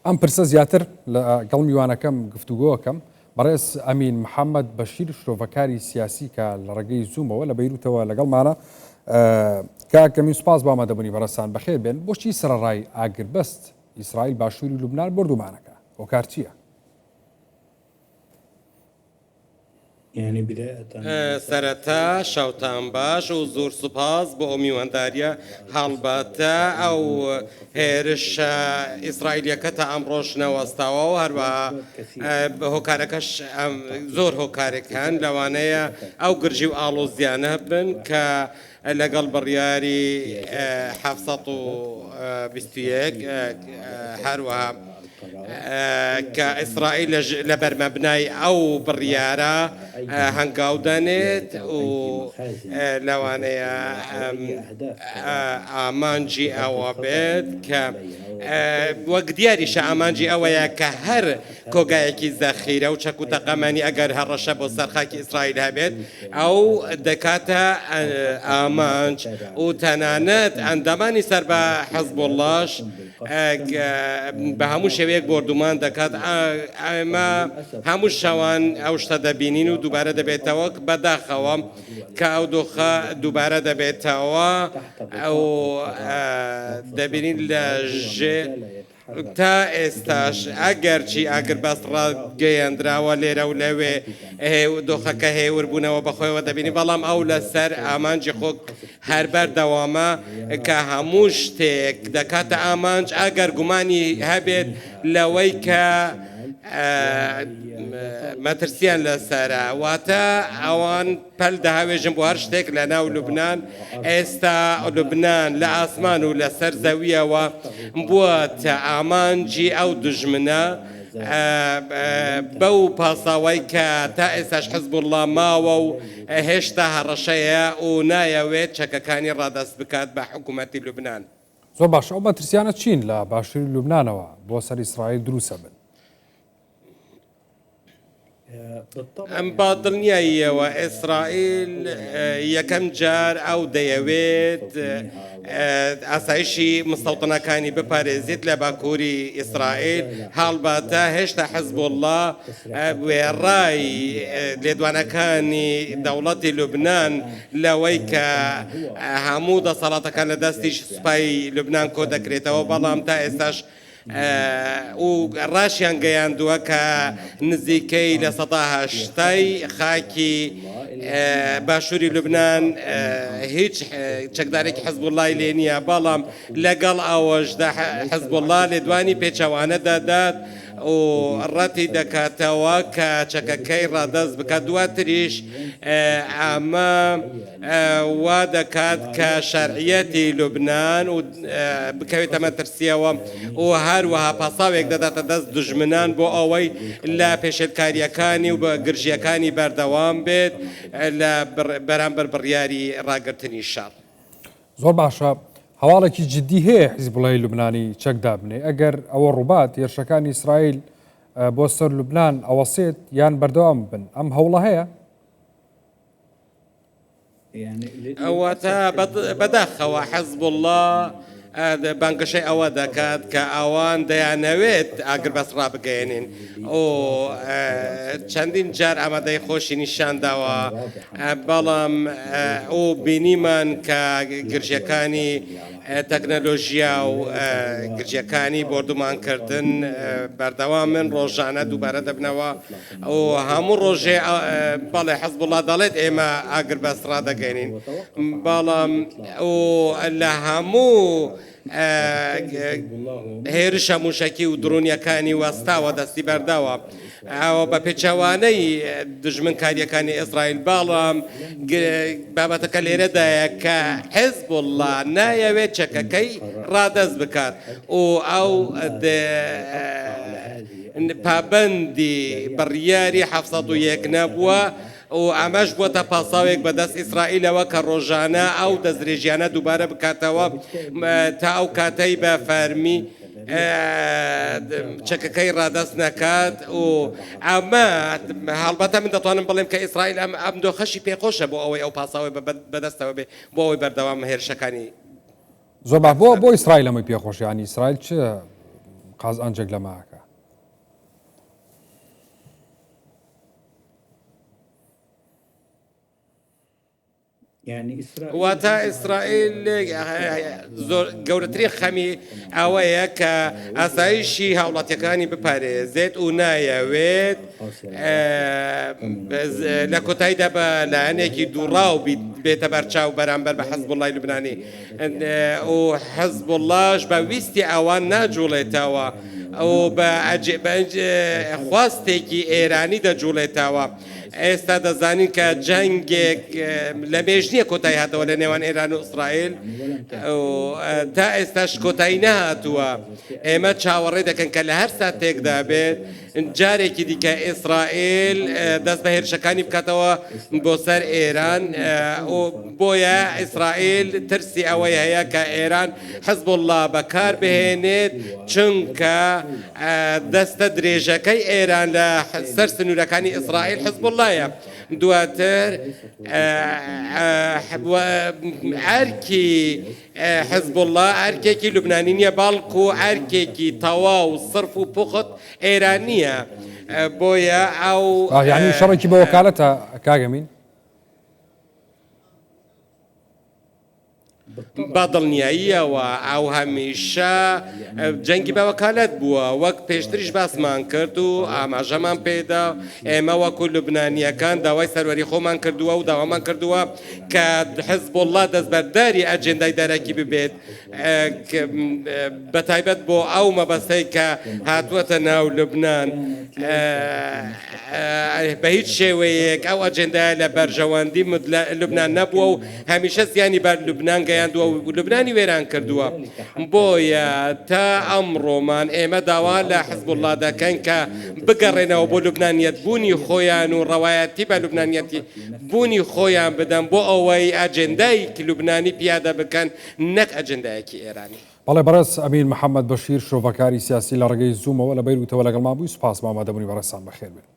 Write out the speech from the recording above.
ئەم پرسە زیاتر لە گەڵ میوانەکەم گفتوگۆکەم بەڕێز ئەمین محەممەد بەشیر شرۆڤەکاری سیاسی کە لە ڕێگەی زوومەوە لە بەیروتەوە لەگەڵمانە کاک ئەمین سوپاس بۆ ئامادەبوونی بەڕێزتان بەخێر بێن بۆچی سەرەڕای ئاگربەست ئیسرائیل باشووری لوبناان بۆردومانەکە هۆکار چییە؟ سەرەتا شەوتان باش و زۆر سوپاس بۆ ئەو میوانداریە، هەڵبەتە ئەو هێرشە ئیسرائیلیەکە تا ئەمڕۆش نەوەستاوە و هەروەها هۆکارەکەش زۆر هۆکارێک هەن لەوانەیە ئەو گرژی و ئاڵۆزیانە بن کە لەگەڵ بڕیاری 721 هەروەها کە ئیسرائیل لە بەرمەبنای ئەو بڕیارە هەنگاو دەنێت و لەوانەیە ئامانجی ئەوە بێت کە وەک دیاریشە ئامانجی ئەوەیە کە هەر کۆگایەکی زەخیرە و چەک و تەقەمەنی ئەگەر هەڕەشە بۆ سەر خاکی ئیسرائیل هەبێت ئەو دەکاتە ئامانج و تەنانەت ئەندامانی سەر بە حەزبوڵڵاش بە هەموو شێوەیەک بۆردومان دەکات ئەمە هەموو شەوان ئەو شتە دەبینین و دووبارە دەبێتەوە بەداخەوە کە ئەو دۆخە دووبارە دەبێتەوە ئەو دەبینین لە ژێ تا ئێستاش ئەگەرچی ئاگربەست ڕاگەیەندراوە لێرە و لەوێ دۆخەکە هێوربوونەوە بەخۆیەوە دەبینی بەڵام ئەو لەسەر ئامانجی خۆ هەر بەردەوامە کە هەموو شتێک دەکاتە ئامانج ئەگەر گومانی هەبێت لەوەی کە مەترسیان لەسەرە واتە ئەوان پەل دەهاوێژن بۆ هەر شتێک لە ناو لوبناان ئێستا لوبناان لە ئاسمان و لەسەر زەویەوە بووە تە ئامانجی ئەو دژمنە بەو پاساوای کە تا ئێستاش حزبوڵڵا ماوە و هێشتا هەڕەشەیە و نایەوێت چەکەکانی ڕادەست بکات بە حکوومەتی لوبناان. زۆر باشە ئەو مەترسیانە چین لە باشووری لوبنانەوە بۆ سەر ئیسرائیل دروستە بن؟ بە دڵنیاییەوە ئیسرائیل یەکەم جار ئەو دەیەوێت ئاسایشی مستەوتنەکانی بپارێزیت لە باکووری ئیسرائیل، هەڵبەتە هێشتا حزبوڵڵا وێڕای لێدوانەکانی دەوڵەتی لوبنان لەوەی کە هەموو دەسەڵاتەکان لە دەستی سوپای لوبنان کۆدەکرێتەوە، بەڵام تا ئێستاش و ڕاشیان گەیاندووە کە نزیکەی 80% ی خاکی باشووری لوبناان هیچ چەکدارێکی حزبوڵای لێ نییە، بەڵام لەگەڵ ئەوەشدا حزبوڵا لێدوانی پێچەوانە دەدات و ڕەتی دەکاتەوە کە چەکەکەی ڕادەست بکات، دواتریش ئەمە وا دەکات کە شەرعیەتی لوبنان و بکەوێتە مەترسیەوە و هەروەها پاساوێک دەداتە دەست دوژمنان بۆ ئەوەی لە پێشێلکارییەکانی و گرژییەکانی بەردەوام بێت لە بەرامبەر بڕیاری ڕاگرتنی شەڕ. زۆر باشە هەواڵێکی جدی هەیە حیزبوڵای لوبنانی چەک دابنێ ئەگەر ئەوە ڕووبات هێرشەکانی ئیسرائیل بۆ سەر لوبناان ئەوەسێت یان بەردەوام بن ئەم هەوڵە هەیە؟ واتە بەداخەوە حەزبوڵڵا بانگەشەی ئەوە دەکات کە ئەوان دەیانەوێت ئاگربەست ڕابگەیەنین و چەندین جار ئامادەی خۆشی نیشانداوە بەڵام و بینیمان کە گرژەکانی تەکنەلۆژیا و گرژیەکانی بۆردومانکردن بەردەوامن، ڕۆژانە دووبارە دەبنەوە و هەموو ڕۆژێ بەڵێ حزبوڵا دەڵێت ئێمە ئاگربەست ڕادەگەێنین، بەڵام و لە هەموو هێرشە موشەکی و درۆنیەکانی وەستاوە دەستی بەرداوە. ئەوە بە پێچەوانەی دوژمنکارییەکانی ئیسرائیل، بەڵام بابەتەکە لێرەدایە کە حیزبوڵڵا نایەوێت چەکەکەی ڕادەست بکات و ئەو پابەندی بڕیاری 701 نەبووە و ئەمەش بووەتە پاساوێک بەدەست ئیسرائیلەوە کە ڕۆژانە ئەو دەستدرێژیانە دووبارە بکاتەوە تا ئەو کاتەی بە فەرمی چەکەکەی ڕادەست نەکات و ئەمە هەڵبەتە من دەتوانم بڵێم کە ئیسرائیل ئەم ئەم دۆخەشی پێخۆشە بۆ ئەوەی ئەو پاساوەی بەدەستەوە بێ بۆ ئەوەی بەردەوام هێرشەکانی زۆر باش بۆ بۆ ئیسرائیل ئەمەی پێخۆش یانی ئیسرائیل چ قازانجێک لەمە ئەکا؟ واتە ئیسرائیل زۆر گەورەترین خەمی ئەوەیە کە ئاسایشی هاوڵاتیەکانی بپارێزێت و نایەوێت لە کۆتاییدا بە لایەنێکی دووڕاو بێتە بەرچاو بەرامبەر بە حەزبوڵای لوبنانی و حەزبوڵاش بە ویستی ئەوان ناجوڵێتەوە و بە خواستێکی ئێرانی دەجوڵێتەوە. ئێستا دەزانین کە جەنگێک لە مێژ نییە کۆتایی هاتەوە لە نێوان ئێران و ئیسرائیل تا ئێستاش کۆتایی نەهاتووە. ئێمە چاوەڕێ دەکەن کە لە هەر ساتێکدا بێت جارێکی دیکە ئیسرائیل دەست بە هێرشەکانی بکاتەوە بۆ سەر ئێران و بۆیە ئیسرائیل ترسی ئەوەی هەیە کە ئێران حزبوڵڵا بەکار بهێنێت چونکە دەستە درێژەکەی ئێران لە سەر سنوورەکانی ئیسرائیل حزبوڵڵایە. دواتر ئەرکی حزبوڵڵا ئەرکێکی لوبنانی نییە، بەڵکو ئەرکێکی تەواو سرف و پوخت ئێرانییە. بۆیە ئەو. یانی شەڕێکی بە وەکالەتە کاک ئەمین؟ بە دڵنیاییەوە ئەو هەمیشە جەنگی بە وەکالەت بووە، وەک پێشتریش باسمان کرد و ئاماژەمان پێدا، ئێمە وەکو لوبنانییەکان داوای سەروەری خۆمان کردووە و داوامان کردووە کە حزبوڵڵا دەستبەرداری ئەجێندای دەرەکی ببێت، بەتایبەت بۆ ئەو مەبەستەی کە هاتووەتە ناو لوبنان. بە هیچ شێوەیەک ئەو ئەجێندایە لە بەرژەوەندی لوبنان نەبووە و هەمیشە زیانی بەر لوبنان گەیاندووە و لوبنانی وێران کردووە. بۆیە تا ئەمڕۆمان ئێمە داوا لە حزبوڵڵا دەکەین کە بگەڕێنەوە بۆ لوبنانیەت بوونی خۆیان و ڕەوایەتی بە لوبنانیەتی بوونی خۆیان بدەن بۆ ئەوەی ئەجێندایەکی لوبنانی پیادە بکەن نەک ئەجێندایەکی ئێرانی. بەڵێ بەڕێز ئەمین محەمەد بەشیر شرۆڤەکاری سیاسی لە ڕێگەی زوومەوە لە بەیروتەوە لەگەڵمان بووی سوپاس بۆ ئامادەبوونی بەڕێزتان بەخێربێن.